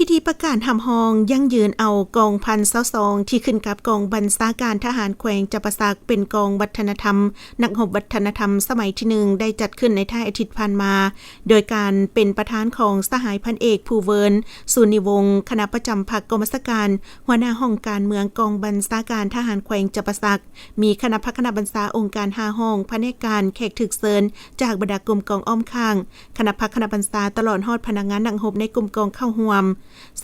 ພິທີປະກາດຮັບຮອງຢັ້ງຢືນເອົາກອງພັນຊາວສອງ ທີ່ຂຶ້ນກັບກອງບັນຊາການທະຫານແຂວງຈຳປາສັກ ເປັນກອງວັດທະນະທຳ ນັກຮົບວັດທະນະທຳສະໄໝທີໜຶ່ງ ໄດ້ຈັດຂຶ້ນໃນທ້າຍອາທິດຜ່ານມາ ໂດຍການເປັນປະທານຂອງສະຫາຍພັນເອກ ພູເວີນ ສູນນິວົງ ຄະນະປະຈຳພັກກອງບັນຊາການ ຫົວໜ້າຫ້ອງການເມືອງກອງບັນຊາການທະຫານແຂວງຈຳປາສັກ, ມີຄະນະພັກຄະນະບັນຊາ ອົງການຫ້າຫ້ອງ, ພະແນກການ, ແຂກຖືກເຊີນຈາກບັນດາກົມກອງອ້ອມຂ້າງ, ຄະນະພັກຄະນະບັນຊາ ຕະຫຼອດຮອດພະນັກງານນັກຮົບໃນກົມກອງເຂົ້າຮ່ວມ.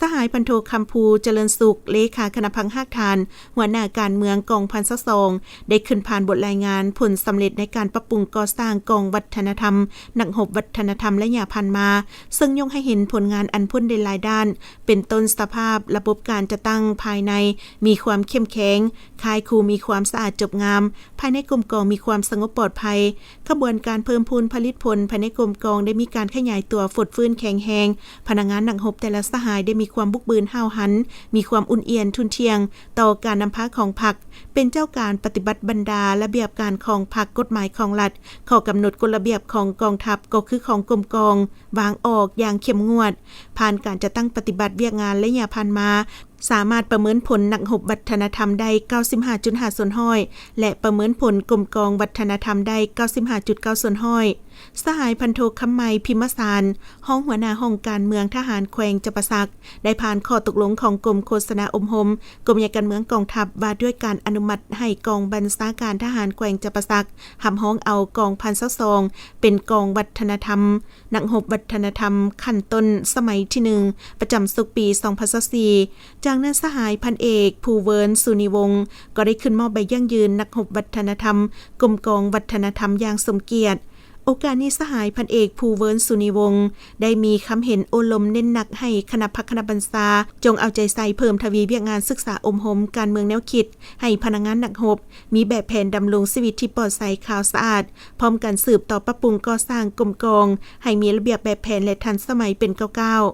ສະຫາຍພັນໂທ ຄຳພູ ຈະເລີນສຸກ ເລຂາຄະນະພັກຮາກຖານ ຫົວໜ້າການເມືອງກອງພັນຊາວສອງ ໄດ້ຂຶ້ນຜ່ານບົດລາຍງານຜົນສຳເລັດໃນການປັບປຸງກໍ່ສ້າງກອງວັດທະນະທຳ ນັກຮົບວັດທະນະທຳໄລຍະຜ່ານມາ, ເຊິ່ງຍົກໃຫ້ເຫັນຜົນງານອັນພົ້ນເດັ່ນຫຼາຍດ້ານ, ເປັນຕົ້ນສະພາບລະບົບການຈັດຕັ້ງພາຍໃນມີຄວາມເຂັ້ມແຂງ, ຄ້າຍຄູ່ມີຄວາມສະອາດຈົບງາມ, ພາຍໃນກົມກອງມີຄວາມສະຫງົບປອດໄພ, ຂະບວນການເພີ່ມພູນຜະລິດຜົນພາຍໃນກົມກອງໄດ້ມີການຂະຫຍາຍຕົວຟົດຟື້ນແຂງແຮງ, ພະນັກງານນັກຮົບແຕ່ລະສະຫາຍໄດ້ມີຄວາມບຸກບືນຫ້າວຫັນ, ມີຄວາມອຸ່ນອຽນທຸ່ນທ່ຽງຕໍ່ການນຳພາຂອງພັກ, ເປັນເຈົ້າການປະຕິບັດບັນດາລະບຽບການຂອງພັກ, ກົດໝາຍຂອງລັດ, ຂໍ້ກຳນົດກົດລະບຽບຂອງກອງທັບ ກໍຄືຂອງກົມກອງ ວາງອອກຢ່າງເຂັ້ມງວດ. ຜ່ານການຈັດຕັ້ງປະຕິບັດວຽກງານໄລຍະຜ່ານມາ, ສາມາດປະເມີນຜົນນັກຮົບວັດທະນະທຳໄດ້ເກົ້າສິບຫ້າຈຸດຫ້າສ່ວນຮ້ອຍ ແລະ ປະເມີນຜົນກົມກອງວັດທະນະທຳໄດ້ເກົ້າສິບຫ້າຈຸດເກົ້າສ່ວນຮ້ອຍ. ສະຫາຍພັນໂທ ຄຳໄມ ພິມມະສານ ຮອງຫົວໜ້າຫ້ອງການເມືອງທະຫານແຂວງຈຳປາສັກ ໄດ້ຜ່ານຂໍ້ຕົກລົງຂອງກົມໂຄສະນາອົບຮົມ ກົມໃຫຍ່ການເມືອງກອງທັບ ວ່າດ້ວຍການອະນຸມັດໃຫ້ກອງບັນຊາການທະຫານແຂວງຈຳປາສັກ ຮັບຮອງເອົາກອງພັນຊາວສອງ ເປັນກອງວັດທະນະທຳ ນັກຮົບວັດທະນະທຳຂັ້ນຕົ້ນສະໄໝທີໜຶ່ງ ປະຈຳສົກປີສອງພັນຊາວສີ່. ຈາກນັ້ນ ສະຫາຍພັນເອກ ພູເວີນ ສູນນິວົງ ກໍໄດ້ຂຶ້ນມອບໃບຢັ້ງຢືນນັກຮົບວັດທະນະທຳ ກົມກອງວັດທະນະທຳຢ່າງສົມກຽດ. ໂອກາດນີ້ ສະຫາຍພັນເອກ ພູເວີນ ສູນນິວົງ ໄດ້ມີຄຳເຫັນໂອ້ລົມເນັ້ນໜັກໃຫ້ຄະນະພັກຄະນະບັນຊາ ຈົ່ງເອົາໃຈໃສ່ເພີ່ມທະວີວຽກງານສຶກສາອົບຮົມການເມືອງແນວຄິດ ໃຫ້ພະນັກງານນັກຮົບ ມີແບບແຜນດຳລົງຊີວິດທີ່ປອດໃສ ຂາວສະອາດ, ພ້ອມກັນສືບຕໍ່ປັບປຸງກໍ່ສ້າງກົມກອງ ໃຫ້ມີລະບຽບແບບແຜນ ແລະ ທັນສະໄໝເປັນກ້າວໆ.